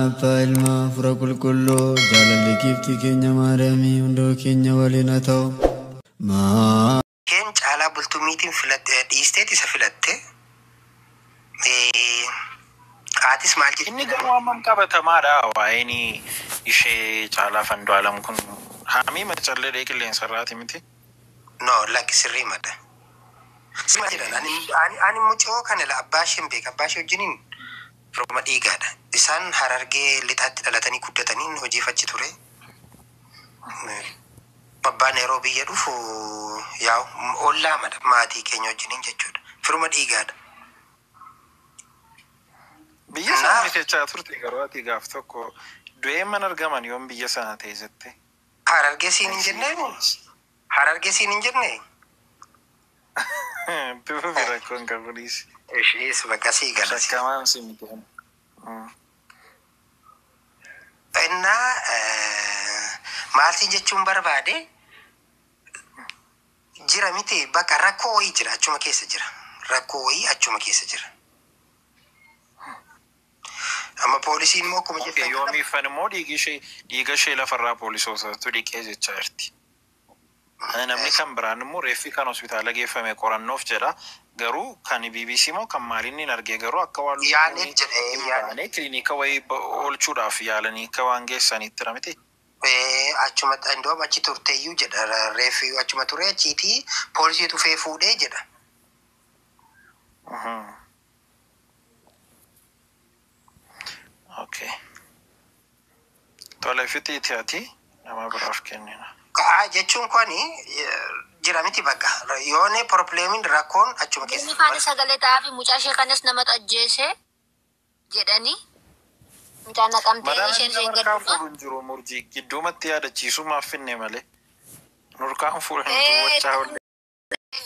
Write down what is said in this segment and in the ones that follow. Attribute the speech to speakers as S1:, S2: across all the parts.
S1: Abbaa, Ilma, Hafuura Qulqulluu, jaalalli giiftii keenya Maariyaamii hundoo keenya waliin haa ta'u. Maa.
S2: Isheen Caalaa Bultumiitiin filatte, dhiisteet isa filatte. Haatis maal jette?
S3: Inni garuu hammam qabatamaadha waa'een ishee Caalaaf Andu'aalam kun haamii macallee qilleensa irraati miti.
S2: No, lakki, sirrii madha. Sirrii jedhan. Ani mucoo kana la abbaa isheen beeka. Abbaa ishee wajjiniin firuma dhiigaadha. Isaan Harargee Lixaatti dhalatanii guddatanii hojiif achi ture. Abbaan yeroo biyya dhufu yaa'u ollaa madha maatii keenya wajjiniin jechuudha. Firuma dhiigaadha.
S3: Biyya sana bitachaa turte garuu ati gaaf tokko du'ee man argaman yoom biyya sana ta'e jette.
S2: Harargee siin hin jennee? Harargee siin hin jennee?
S3: Bifa fi rakkoon qabu dhiisi.
S2: Ishees bakka sii gala.
S3: Shakkamaan si miti.
S2: Innaa maaltiin jechuun barbaade jira miti, bakka rakkoo wayii jira, achuma keessa jira. Rakkoo wayii achuma keessa jira. Amma poolisiin immoo akkuma jettan kana.
S3: Yoomiiffan immoo dhiigi ishee dhiiga ishee lafarraa poolisootatu dhiqee jechaa jirti. Namni kan biraan immoo reeffi kan hospitaala geeffame qorannoof jedha. Garuu kan BBC immoo kan maaliin hin argee garuu akka waan
S2: Yaaleef jedhee
S3: hin baane kilinika wayii oolchuudhaaf yaalanii akka waan geessanitti miti.
S2: Achuma indoom achi turteeyyuu jedha, reeffi achuma ture, achiitii poolisii dhufee fuudhee jedha.
S3: Okay. Tole, fixiiti, ati nama biraaf kennina.
S2: Ka'aa jechuun kuni jira miti, bakka yoone problemiin rakkoon achuma keessa.
S4: Inni faana sagalee ta'aa fi mucaa ishee kanas namatu ajjeese jedhanii mucaa Naqamtee
S3: Madaan
S4: isheen
S3: nama
S4: isheen
S3: harkaan
S4: gadduudha.
S3: fuudhu hin jiru murjii gidduumatti yaadachiisuu maaf finne malee. Nurkaan fuudhan jiru wachaa olle.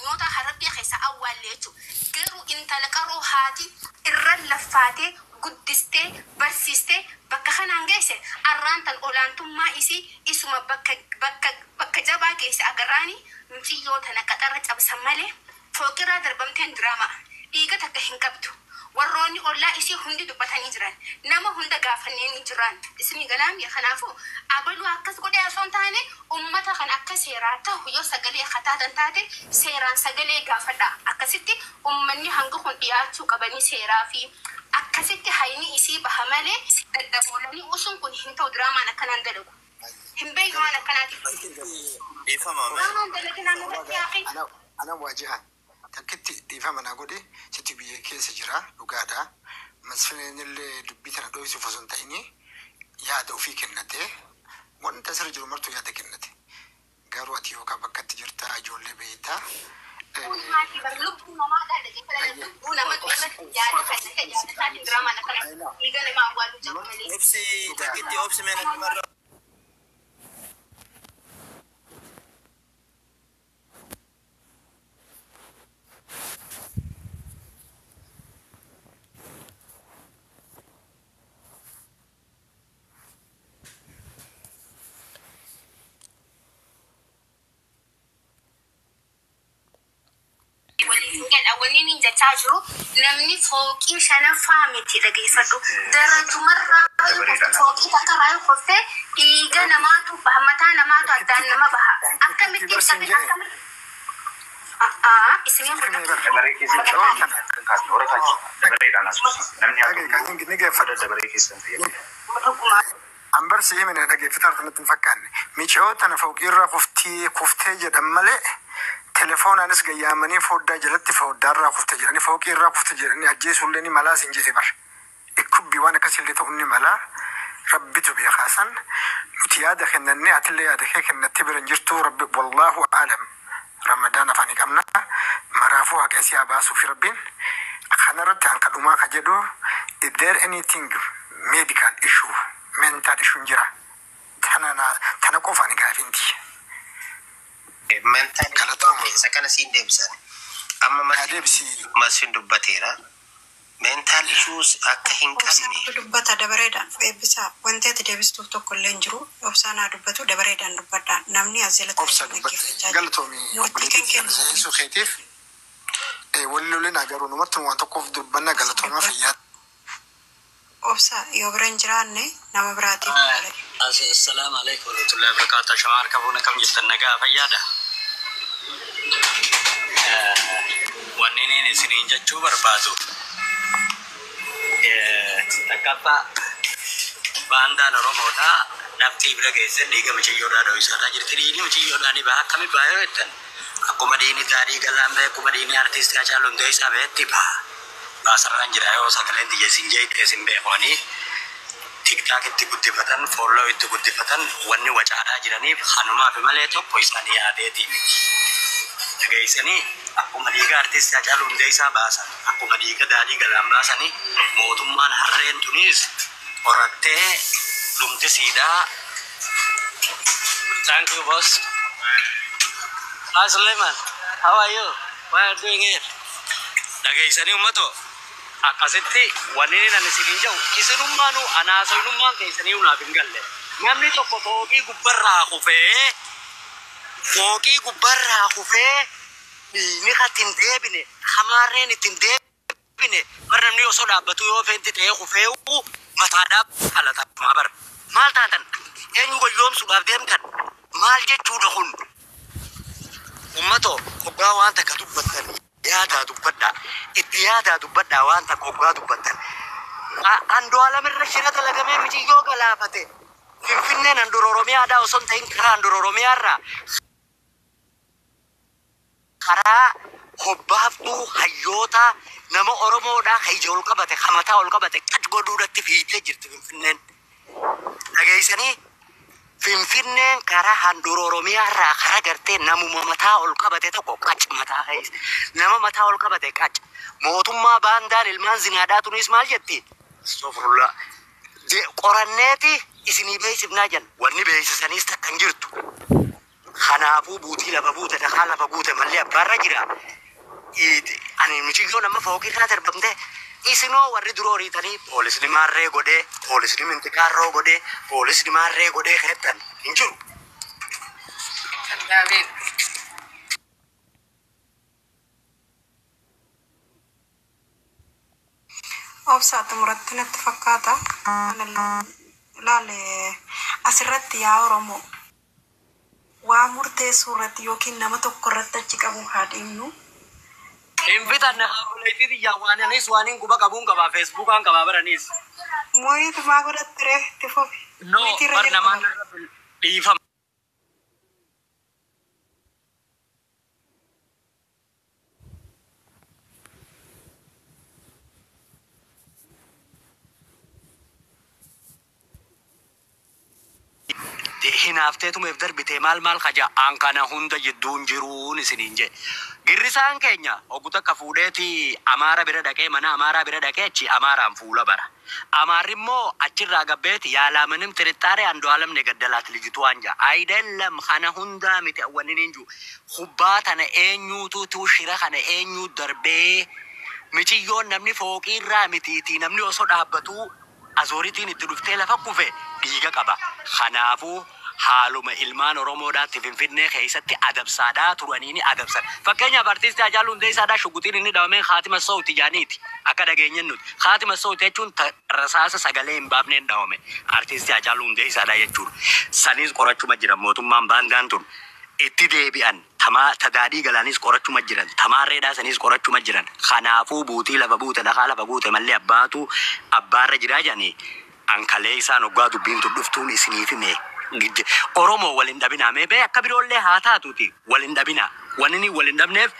S5: Nyoota Harargee keessa awwaalle jechuudha. Garuu intala qaroo haati irra laffaatee guddistee barsiistee bakka kanaan geesse, arraan tan olaantummaa isii isuma bakka jabaa geesse agarraani. Muciyyoo tana qaxarra cabsan malee fooqirraa darbamteen diraamaa dhiiga takka hin qabdu. Warroonni ollaa isii hundi dubbatanii jiran, nama hunda gaafannee ni jiran isinii galaami. Kanaafuu abaluu akkas godhee osoo hin taane, ummata kan akka seeraa ta'u yoo sagalee kataatan taate seeraan sagalee gaafadha. Akkasitti ummanni hanga kun dhiyaachuu qabanii seeraa fi akkasitti hayni isii baha malee daddaboolanii usuun kun hin ta'u. Diraamaan akkanaan dalagu hin beeynu waan akkanaatiif.
S6: Dhiifama.
S5: Diraamaan dalaginaan nurratti yaaqi.
S7: Ana waajihan takkitti dhiifama naa godhe, sitti biyya keessa jira dhugaadha. Masfineen illee dubbii tana dhohisuuf osoo hin ta'ini yaada ofii kennate, wanta asirra jiru martuu yaada kennate. Garuu ati yookaan bakkatti jirta, ijoollee beektaa.
S5: Maatii bar lubbuu namaa dhageeffatan, lubbuu nama irratti yaada kennate, yaada isaatiin diraamaan akkana dhiiga namaa awwaaluu jiru malee.
S6: Obsi, takkitti obsi, mee namni marra.
S5: Waliin wanni niin jechaa jiru, namni fooqii shanaffaa miti, dhageeffadhu, darajumarraa fooqii takkarraa yoo koftee dhiiga namaatu baha, mataa namaatu addaan nama baha. Akkamitti akkamitti isiniin
S8: Dabaree keessan kan kaasne hora kaachisa. Dabareedhaan asuus namni haa
S7: Ni geeffadha.
S8: Dabaree keessan fayyadamu.
S7: Ambarsi himina dhageeffataa natti hin fakkaanne. Miciyoo tana fooqiirraa kuftee kuftee jedhan malee telefoonaanis gayyaamanii foddaa jalatti foddaarraa kufte jedhanii, fooqiirraa kufte jedhanii ajjeesuullee ni malaa sin jedhe bar. Ikkubbii waan akkasillee ta'uu ni malaa. Rabbitu beekaa. San nuti yaada kennannee, atillee yaada kee kennattee bira hin jirtu. Rabbi wallaahu aalam. Ramadaan afaanii qabna. Maraafuu haqa isii haa baasuufi rabbiin. Kanarratti hanka dhumaa ka jedhu, is there anything medical issue, mental issue hin jira? Tana tana qofa ani gaafinti.
S2: Mental
S7: Galatooma.
S2: isa kana siin deebisan. Amma
S7: Haa deebisi.
S2: Masfin dubbateera. Mental issues akka hin qabne.
S9: Obsaan dubbata dabareedhaan eebbisaa. Wanti ati deebistuuf tokko illee hin jiru. Obsaan haa dubbatu, dabareedhaan dubbadha. Namni as jala
S7: Obsa
S9: taa'ee
S7: dubbate.
S9: dhaggeeffachaa jira.
S7: Galatoomi.
S9: Murtii kan
S7: Obboleettii
S9: kennu
S7: seensu keetiif walli lolinaa garuu numatti waan tokkoof dubbanna. Galatooma, fayyaa.
S9: Obsa yoo bira hin jiraanne nama biraatiif gaala.
S6: Assalaamu alaikum warahmatullahi wabarakatuh. Shama harka fuuna kam jirtan nagaa fayyaadha. Wanni inni isiniin jechuu barbaadu takkaffaa baandaan Oromoodha. Naftii bira geesse dhiiga mucayyoodhaa dho'isaadhaa jirti. Dhiigni mucayyoodhaa ni baha akkami baha yoo jettan akkuma dhiigni Daadhii Galaan bahe akkuma dhiigni artiistii Hacaaluu Hundeessaa bahetti baha. Baasarraan jira yoo sagaleen tiyya isin jeeqxe isin beekanii TikTok itti guddifatan follow itti guddifatan wanni wacaadhaa jiraniif kanumaaf malee tokko isaanii yaadeetii miti. Dhageessanii akkuma dhiiga artiistii Hacaaluu Hundeessaa baasan akkuma dhiiga Daadhii Galaan baasanii mootummaan harreen tunis qorattee dhumti siidhaa. Thank you, boss. Hi, Suleiman. How are you? What are you doing here? Dhageessanii uummatoo akkasitti wanni inni ani isiniin jedhu isinummaanuu anaasoinummaan keessanii naaf hin galle. Namni tokko fooqii gubbarraa kufee dhiigni kan ittiin deebine hamaarreen ittiin deebine bar namni osoo dhaabbatu yoo feenti ta'ee kufee mataadhaa qalatamaa bara. Maal taatan eenyu goyyoomsuudhaaf deemtan maal jechuudha kun? Uummatoo hoggaa waan takka dubbattan yaadaa dubbadhaa, itti yaadaa dubbadhaa waan takka hoggaa dubbattan. Andu'aalam irra shira dalagamee miciyyoo galaafate. Finfinneen handhuura Oromiyaadhaa osoo hin ta'in karaa handhuura Oromiyaarraa karaa hobbaaftuu hayyoota nama Oromoodhaa ka ija ol qabate ka mataa ol qabate qad godhuudhatti fiigdee jirti Finfinneen. Dhageessanii Finfinneen karaa handhuura Oromiyaarraa karaa gartee namuma mataa ol qabate tokko qac mataa keessa. Nama mataa ol qabate qac. Mootummaa baandaan ilmaan zinaadhaa tunis maal jetti? Astagfirullah. Qoranneeti isinii beeksifnaa jenna. Wanni beeksisaniis takka hin jirtu. Kanaafuu buutii lafa buute dhakaa lafa guute mallee abbaarra jira. Ani mucayyoon amma fooqii kana darbamte isinoo warri duroo riitanii poolisni maarree godhee poolisni mintiqaarroo godhee poolisni maarree godhee keettan hin jiru.
S10: David.
S9: Obsa xumuratti natti fakkaata. Laale asirratti yaa Oromoo waa murteessuu irratti yookiin nama tokko irratti achi qabu haa deemnu.
S6: Hin bitanne haabuleetii xiyyaa waan anis waan hin quba qabuun qabaa Facebookaan qabaa baranis.
S9: Mooyitu maa godhatte ree itti fufi.
S6: No,
S9: Mooyitii irra
S6: bar
S9: jirtu.
S6: Namaan dhiifama. Hinaafteetumeef darbitee maal maal kaja aan kana hunda jidduun jiruun isiniin jee. Girrisaan keenya oggu takka fuudheeti Amaara bira dhaqee mana Amaaraa bira dhaqee achi Amaaraan fuula bara. Amaarri immoo achirraa gabbeeti ያለምንም ጥርጣሬ አንዱዓለም ነው የገደላት ልጅቷን ጃ አይደለም kana hundaa miti wanni hin jiru. Kubbaa tana eenyuutu shira kana eenyu darbee miciyyoon namni fooqii irraa mitiitii namni osoo dhaabbatu azooritiin itti dhuftee lafa kufe dhiiga qaba. Kanaafuu haaluma ilmaan Oromoodhaatti Finfinnee keessatti adabsaadhaa turanii ni adabsan. Fakkeenyaaf artiistii Haacaaluu Hundeessaadhaa shuguxiin inni dhabameen haatima sa'uuti jaaniiti. Akka dhageenyen nuti. Haatima sa'uuti jechuun rasaasa sagalee hin baafneen dhawame. Artiistii Haacaaluu Hundeessaadhaa jechuudha. Sanis qorachuma jira mootummaan baandaan tun. Itti deebi'an tamaa tadaadhii galaanis qorachuma jiran tamaarreedhaa sanis qorachuma jiran. Kanaafuu buutii lafa buute dhakaa lafa guute mallee abbaatu abbaarra jiraa jedhanii ankalee isaan hoggaa dubbiin tun dhuftuun isiniif hime. Oromoo waliin dhabinaa mee bee akka biroollee haa taatuuti waliin dhabinaa. Wanni inni waliin dhabneef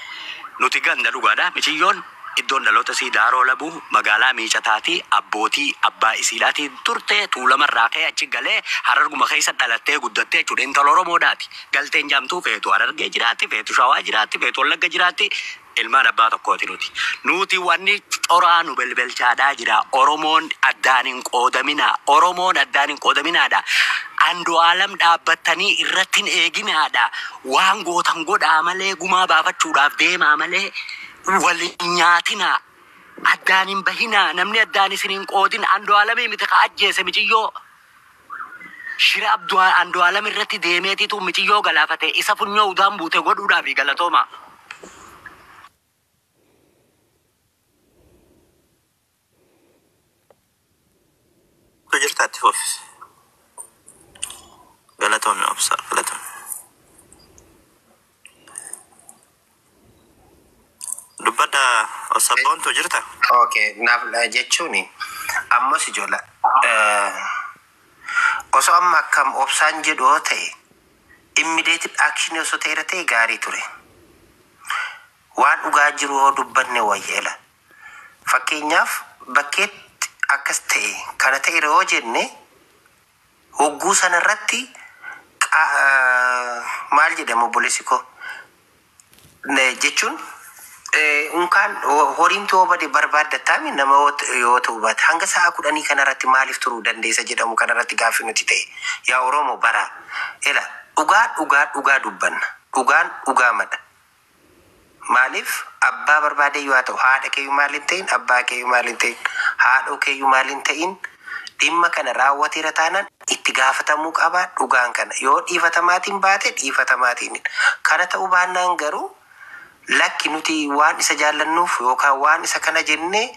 S6: nuti ganda dhugaadha. Miciyyoon iddoon dhaloota isii Daaroo Labuu magaalaa Miicataatii abbootii abbaa isiidhaatiin turte Tuulamarraa ka'ee achi galee Hararguma keessa dhalattee guddattee jechuudha. Intala Oromoodhaati. Galteen jaamtuu feetu Harargee jiraatti, feetu Shawaa jiraatti, feetu Wallagga jiraatti. Ilmaan abbaa tokkooti nuti. Nuti wanni coraa nu belbelchaadhaa jira. Oromoon addaan hin qoodaminaa. Oromoon addaan hin qoodaminaadha. Andu'aalam dhaabbattanii irratti hin eeginaadha. Waan gootan godhaa malee gumaa baafachuudhaaf deemaa malee waliin nyaatinaa. Addaan hin bahinaa. Namni addaan isin hin qoodin Andu'aalamii miti ka ajjeese miciyyoo. Shira Andu'aalam irratti deemeetitu miciyyoo galaafate isa funyoo udaan buute godhuudhaaf galatooma.
S10: Jirta, itti fufi. Galatoomni obsa, galatoomni. Dubbadha, sabboontu jirta.
S2: Okay, naaf jechuun ammas ijoolla osoo amma akkam obsaan jedhu yoo ta'e, immediate action osoo ta'eera ta'e gaarii ture. Waan dhugaa jiru yoo dubbanne wayyeela. Fakkeenyaaf, bakkeetti akkas ta'e kana ta'e yoo jenne, hogguu sanarratti maal jedhama, obboleessi koo, jechuun unkaan horiin yoo bade barbaaddattaami nama yoo ta'u baate, hanga sa'a 10 kanarratti maaliif turuu dandeessa jedhamu kanarratti gaaffii nuti ta'e. Yaa Oromoo, bara ela dhugaa dhugaa dhugaa dubbanna, dhugaan dhugaa madha. Maaliif abbaa barbaade yoo haa ta'u, haadha keeyyuu maal hin ta'in, abbaa keeyyuu maal hin ta'in, haadhoo keeyyuu maal hin ta'in, dhimma kana raawwateera taanaan itti gaafatamuu qaba. Dhugaan kana yoo dhiifatamaatiin baate dhiifatamaatiin, kana ta'uu baannaan garuu lakki, nuti waan isa jaallannuuf yookaan waan isa kana jennee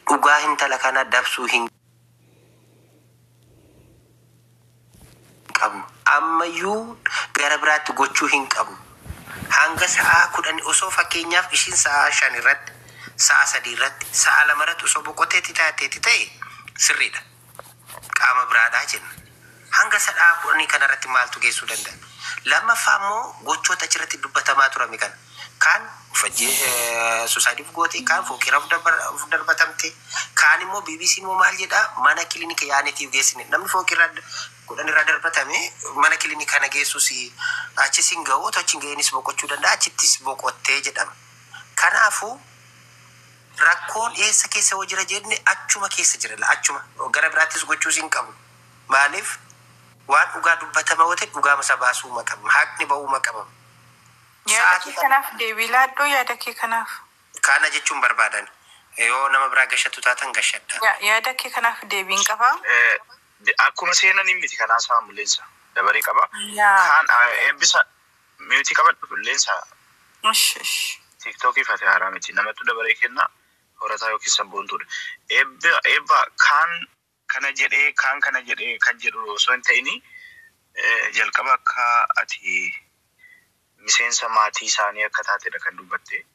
S2: dhugaa intala kana dabsuu hin qabnu. Ammayyuu gara biraatti gochuu hin qabnu. Hanga sa'a 10 osoo, fakkeenyaaf, ishiin sa'a 5 irratti, sa'a 3 irratti, sa'a 2 irratti osoo boqoteetti taateetti ta'e sirriidha. Qaama biraadhaa jenna. Hanga sa'a 10 kanarratti maaltu geessuu danda'a? Lammaffaa immoo gochoota achirratti dubbatamaa turame kana. Kaan suicide iif goote, kaan fooqirra of darbatamte, kaan immoo BBC immoo maal jedhaa, mana kilinika yaanetiif geessine. Namni fooqirra 10 irraa darbatame mana kilinika kana geessus achis hin ga'u, otoo achi hin ga'inis boqochuu danda'a, achittis boqottee jedhama. Kanaafuu rakkoon eessa keessa yoo jira jenne, achuma keessa jira, achuma gara biraattis gochuus hin qabu. Maaliif, waan dhugaa dubbatama yoo ta'e dhugaama isa baasuu maqabama, haqni ba'uu maqabama.
S9: Yaada kee kanaaf deebii laadhuu, yaada kee kanaaf.
S2: Kana jechuun barbaadan, yoo nama biraa gashatu taatan gashadha.
S9: Yaada kee kanaaf deebiin qabaa.
S8: Akkuma seenan hin miti kanaa saamu leensa dabaree qaba.
S9: Yaa.
S8: Kaan eebbisa mute qabadhu leensa.
S9: Ish ish.
S8: TikTokii fate haaraa miti, namatu dabaree kenna, horataa yookiin sabboontuudha. Eebba, eebba, kaan kana jedhee, kaan kana jedhee kan jedhu osoo hin ta'ini, jalqaba akka ati miseensa maatii isaanii akka taatedha kan dubbatte.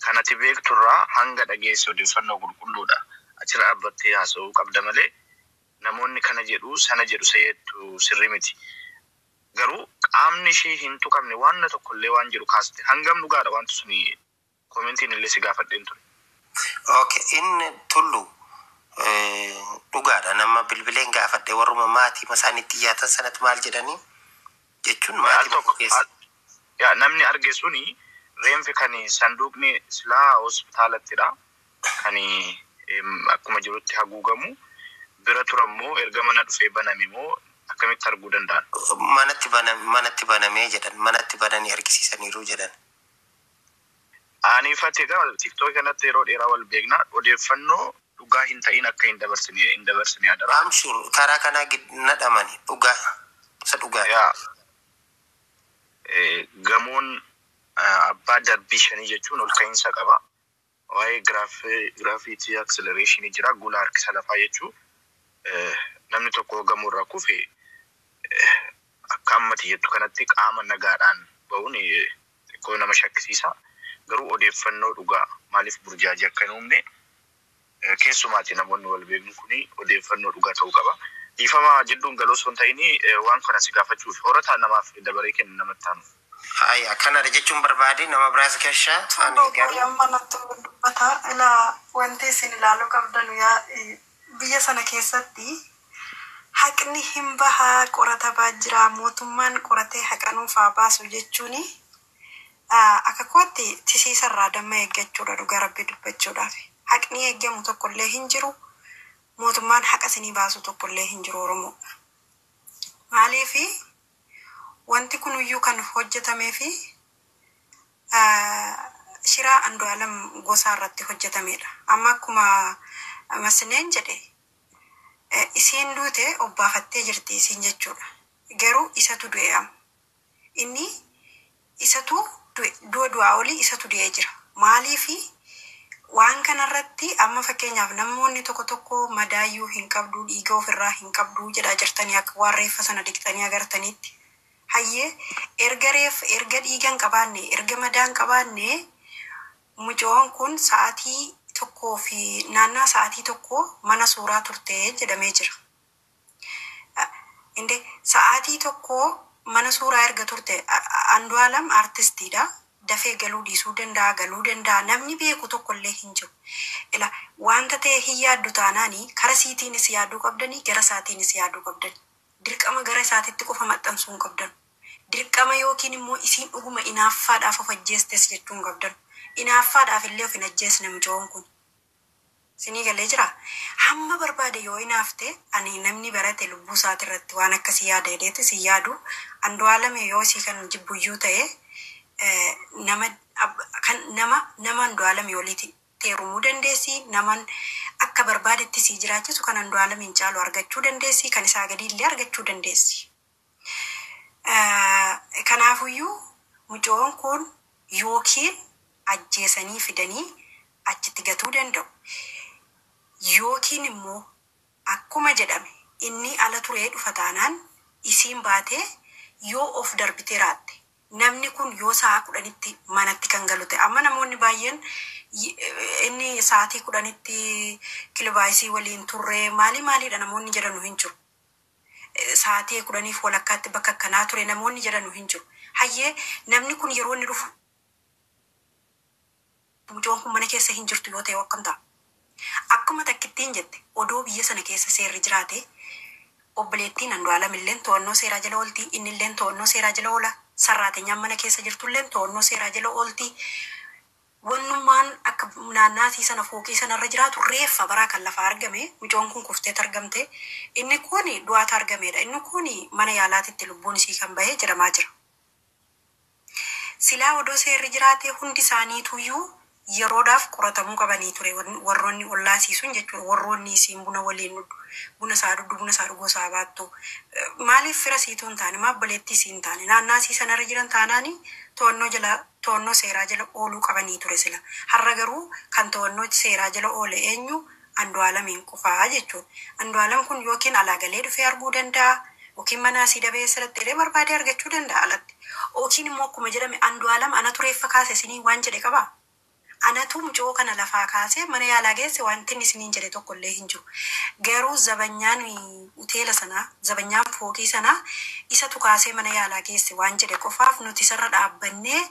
S8: Kan ati beekturraa hanga dhageesse odeeffannoo qulqulluudha. Achirra dhaabbattee haasa'uu qabda malee namoonni kana jedhu sana jedhu seettu sirrii miti. Garuu qaamni ishee hin tuqamne waan tokkollee waan jedhu kaaste, hangam dhugaadha wanti suni? Comment iin illee si gaafadheen ture.
S2: Okay, inni tullu dhugaadha, nama bilbileen gaafadhe, warruma maatii isaaniitti dhiyaatan sanatti maal jedhanii jechuun
S8: Al
S2: maatii
S8: tokko
S2: tokko keessa.
S8: Yaa, namni arge suni reenfi kan sanduuqni silaa hospitaalattidha. Kan akkuma jirutti haguugamu bira turammoo erga mana dhufee baname immoo akkamitti arguu danda'an?
S2: Manatti bana, manatti banamee jedhan, manatti bananii argisiisaniiru jedhan.
S8: Ani ifatti egaa TikTok kanatti yeroo dheeraa wal beekna, odeeffannoo dhugaa hin ta'in akka hin dabarsine adaraa.
S2: I'm sure karaa kanaa nadhamani dhugaa isa dhugaa.
S8: Yaa, gamoon abbaa darbii shanii jechuun ol ka'iinsa qaba. Waa'ee gravity acceleration jira, gula harkisa lafaa jechuu, namni tokko gamoo irraa kufe akka ammati jettu kanatti qaama nagaadhaan ba'uun xiqqoo nama shakkisiisa. Garuu odeeffannoo dhugaa maaliif burjaajii akka hin uumne, keessumaati namoonni wal beeknu kuni odeeffannoo dhugaa ta'uu qaba. Dhiifama jidduun galoo osoo hin ta'in waan kana si gaafachuuf, horataa namaaf dabaree kennu namatti aanu.
S2: Haya, kanadha jechuun barbaade, nama biraas gashaa ani garuu.
S9: Amma natti dubbata ilaa, wanti isin ilaaluu qabdan, yaa biyya sana keessatti haqni hin bahaa, qoratamaa jira, mootummaan qoratee haqa nuuf haa baasu jechuuni akka kootti tisiisarraa damma eeggachuudha, dhugaa rabbii dubbachuudhaaf. Haqni eeggamu tokkollee hin jiru, mootummaan haqa isinii baasu tokkollee hin jiru, Oromoo. Maaliifi, wanti kunuyyuu kan hojjetamee fi shiraa Andu'aalam gosaa irratti hojjetamedha. Amma akkuma Masineen jedhe, isiin duute obbaafattee jirti isiin jechuudha. Garuu isatu du'e amma. Inni isatu du'e, du'a du'aa olii isatu du'ee jira. Maaliifi, Waan kanarratti amma fakkeenyaaf namoonni tokko tokko madaayyuu hin qabdu, dhiiga ofirraa hin qabdu jedhaa jirtanii akka waan reeffa sana dhiqxanii agartaniitti. Hayyee, erga reef erga dhiiga hin qabaanne, erga madaa hin qabaanne, mucoon kun sa'aatii tokkoo fi naannaa sa'aatii tokkoo mana suuraa turte jedhamee jira. Inde sa'aatii tokko mana suuraa erga turte, Andu'aalam artistiidha. Dafee galuu dhiisuu danda'a, galuu danda'a. Namni beeku tokkollee hin jiru. Ila wanta ta'e hin yaaddu taanaani kara siitiinis yaaduu qabdanii, gara isaatiinis yaaduu qabdani. Dirqama gara isaatitti qofa maxxansuu hin qabdan. Dirqama yookiin immoo isiin dhuguma inaaffaadhaaf of ajjeestes jechuu hin qabdan. Inaaffaadhaaf illee of hin ajjeesne mucoon kun. Sinii galee jira. Hamma barbaade yoo inaafte, ani namni barate lubbuu isaati irratti waan akkasii yaada jedheeti si yaadu. Andu'aalam yoo isii kan jibbuyyuu ta'e, nama kan nama Andu'aalam oliiti heerumuu dandeessi. Naman akka barbaadetti si jiraachisu kan Andu'aalam hin caalu argachuu dandeessi. Kan isaa gadi illee argachuu dandeessi. Kanaafuyyuu mucoon kun yookiin ajjeesanii fidanii achitti gatuu danda'u. Yookiin immoo akkuma jedhame inni ala turee dhufa taanaan, isiin baatee yoo of darbitee raatte, namni kun yoo sa'a 10tti manatti kan galu ta'e, amma namoonni baay'een inni sa'aatii 10tti kilabaayisii waliin turre maali maaliidha namoonni jedhanu hin jiru. Sa'aatii 10f walakkaatti bakka akkanaa ture namoonni jedhanu hin jiru. Hayyee, namni kun yeroo inni dhufu mucoon kun mana keessa hin jirtu yoo ta'e, akkam ta'a? Akkuma takkittiin jette, odoo biyya sana keessa seerri jiraate, obboleettiin Andu'aalam illeen to'annoo seeraa jala oolti, innilleen to'annoo seeraa jala oola, sarraateenyaan mana keessa jirtulleen to'annoo seeraa jala oolti. Wannummaan akka naannaasii sana fooqii sanarra jiraatu reeffa baraa kan lafaa argame, mucoon kun kufteet argamte, inni kun du'aatu argamedha. Inni kun mana yaalaatitti lubbuun isii kan bahee jedhamaa jira. Silaa odoo seerri jiraate hundi isaaniituyyuu yeroodhaaf qoratamuu qabanii ture, warroonni ollaasii sun jechuudha. Warroonni isiin buna waliin dhugdu, buna isaa dhugdu, buna isaa dhuguu isaa baattu, maaliif fira siituu hin taane, maaf obboleettii isii hin taane, naannaasii sanarra jiran taanaani to'annoo jala, to'annoo seeraa jala ooluu qabanii ture sila. Har'a garuu kan to'annoo seeraa jala oole eenyu? Andu'aalamiin qofaa jechuudha. Andu'aalam kun yookiin alaa galee dhufee arguu danda'a, yookiin mana asii dabee sirratti illee barbaadee argachuu danda'a alatti. Yookiin immoo akkuma jedhame Andu'aalam anatu reeffa kaase isinii waan jedhe qabaa? Anatu mucoo kana lafaa kaasee mana yaalaa geesse wanti inni isiniin jedhe tokko illee hin jiru. Garuu zabanyaan hoteela sanaa, zabanyaan fooqii sanaa isatu kaasee mana yaalaa geesse waan jedhe qofaaf nuti isarra dhaabbannee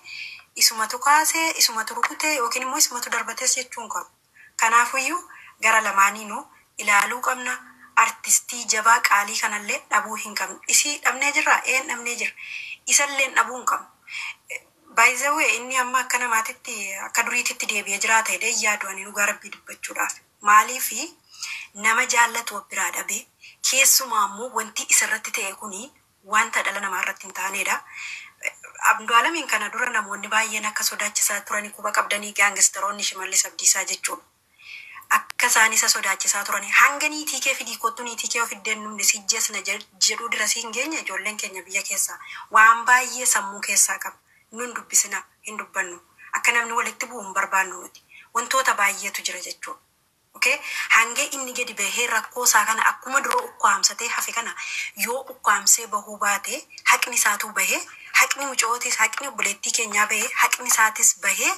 S9: isumatu kaasee, isumatu rukute yookiin immoo isumatu darbates jechuun qabu. Kanaafuyyuu gara lamaaniinuu ilaaluu qabna. Artistii jabaa qaalii kanallee dhabuu hin qabnu. Isii dhabnee jirraa? Een, dhabnee jirra. Isallee dhabuu hin qabnu. By the way, inni amma akka namaatitti akka duriititti deebi'ee jiraata jedhee yaadu ani, dhugaa Rabbii dubbachuudhaaf. Maaliifi, nama jaallatu of biraa dhabee, keessumaa immoo wanti isarratti ta'e kuni wanta dhala namaa irratti hin taanedha. Abdu'aalamiin kana dura namoonni baay'een akka sodaachisaa turanii quba qabdanii, gaangesteroonni Shimallis Abdiisaa jechuudha. Akka isaan isa sodaachisaa turanii hanga niitii kee fidii kottu, niitii kee of iddeen sijjeesna jedhuu dirasii hin geenye. Ijoolleen keenya biyya keessaa waan baay'ee sammuu keessaa qaba. Nun dubbisina, hin dubbannu. Akka namni walitti bu'u hin barbaannu nuti. Wantoota baay'eetu jira jechuudha. Okay? Hanga inni gadi bahee rakkoo isaa kana akkuma dura ukkaamsatee hafe kana yoo ukkaamsee bahuu baate, haqni isaatuu bahee, haqni mucootis, haqni obboleettii keenyaa bahee, haqni isaatis bahee,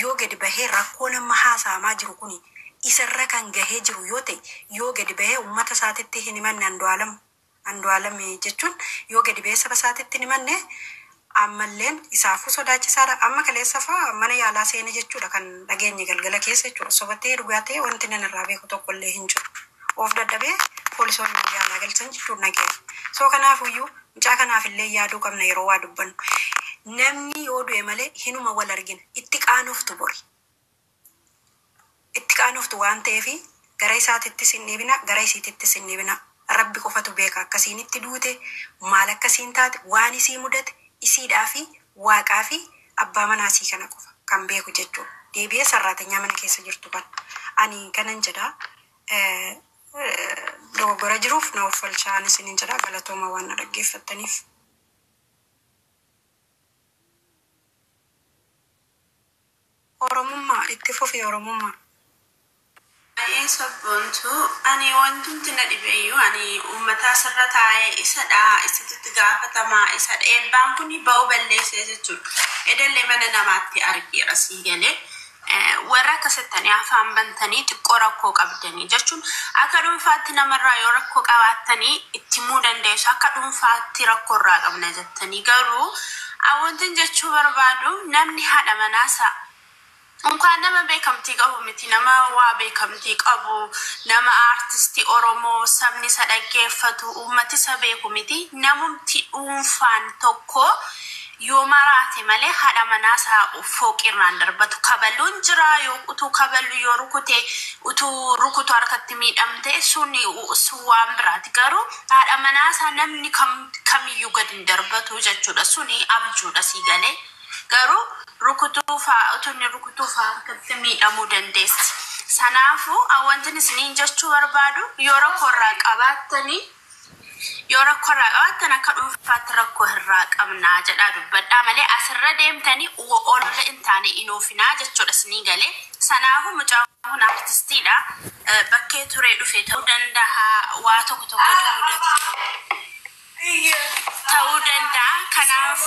S9: yoo gadi bahee rakkoo nama haasa'amaa jiru kuni isarra kan gahee jiru yoo ta'e, yoo gadi bahee uummata isaatitti hin himanne, Andu'aalam jechuun yoo gadi bahee saba isaatitti hin himanne, ammalleen isaafuu sodaachisaadha. Amma kaleessa fa'aa mana yaalaa seene jechuudha kan dhageenye galgala keessa jechuudha. Sobattee dhugaa ta'e wanti nan irraa beeku tokkollee hin jiru. Of dadhabee poolisoonni mana yaalaa galchan jechuudha nageenya. So kanaafuyyuu mucaa kanaaf illee yaaduu qabna yeroo waa dubbannu. Namni yoo du'e malee hinuma wal argina. Itti qaanoftu bori. Itti qaanoftu waan ta'eef gara isaatittis hin dhiibina, gara isiitittis hin dhiibina. Rabbi qofatu beeka akkasiin itti duute, maal akkasiin taate, waan isii mudate isiidhaa fi waaqaa fi abbaa manaa isii kana qofa kan beeku jechuudha. Deebi'ee sarraatenyaa mana keessa jirtu kana. Ani kanan jedhaa, dogoggora jiruuf na uffalchaa ani isinin jedhaa. Galatooma waan na dhaggeeffattaniif. Oromummaa itti Itti fufi Oromummaa.
S11: Baay'ee sabboontu ani wantumti na dhibeyyuu ani uummata asirra taa'ee isadha isatti gaafatamaa isadha eebbaan kun ba'uu balleessee jechuudha. Edallee mana namaatti argeera sii galee. Warra akkasittanii afaan bantanii xiqqoo rakkoo qabdanii jechuun akka dhuunfaatti namarraa yoo rakkoo qabaattanii itti himuu dandeessu akka dhuunfaatti rakkoo irraa qabna jettanii garuu wantin jechuu barbaadu namni haadha manaasaa Unkaan nama beekamtii qabu miti nama waa beekamtii qabu nama aartistii Oromoo sabni isa dhaggeeffatu uummati isa beeku miti namumti dhuunfaan tokko yoo maraate malee haadha manaasaa fooqirraan darbatu kabaluun jira yoo utuu kabalu yoo rukute utuu rukutu harkatti miidhamte sun sun waan biraati garuu haadha manaasaa namni kamiyyuu gadi hin darbatu jechuudha suni abjuudha sii galee. Garuu rukutuu fa'aa utuu inni rukutuu fa'aa harkatti miidhamuu dandeessi. Sanaafuu wanti isiniin jechuu barbaadu yoo rakkoo irraa qabaattanii yoo rakkoo irraa qabaattan akka dhuunfaatti rakkoo irraa qabnaa jedhaa dubbadhaa malee asirra deemtanii olola hin taane inuufinaa jechuudha isinii galee. Sanaafuu mucaan kun artistiidha. Bakkee turee dhufe ta'uu danda'a waa tokko tokkotu mudatu ta'uu danda'a. Kanaaf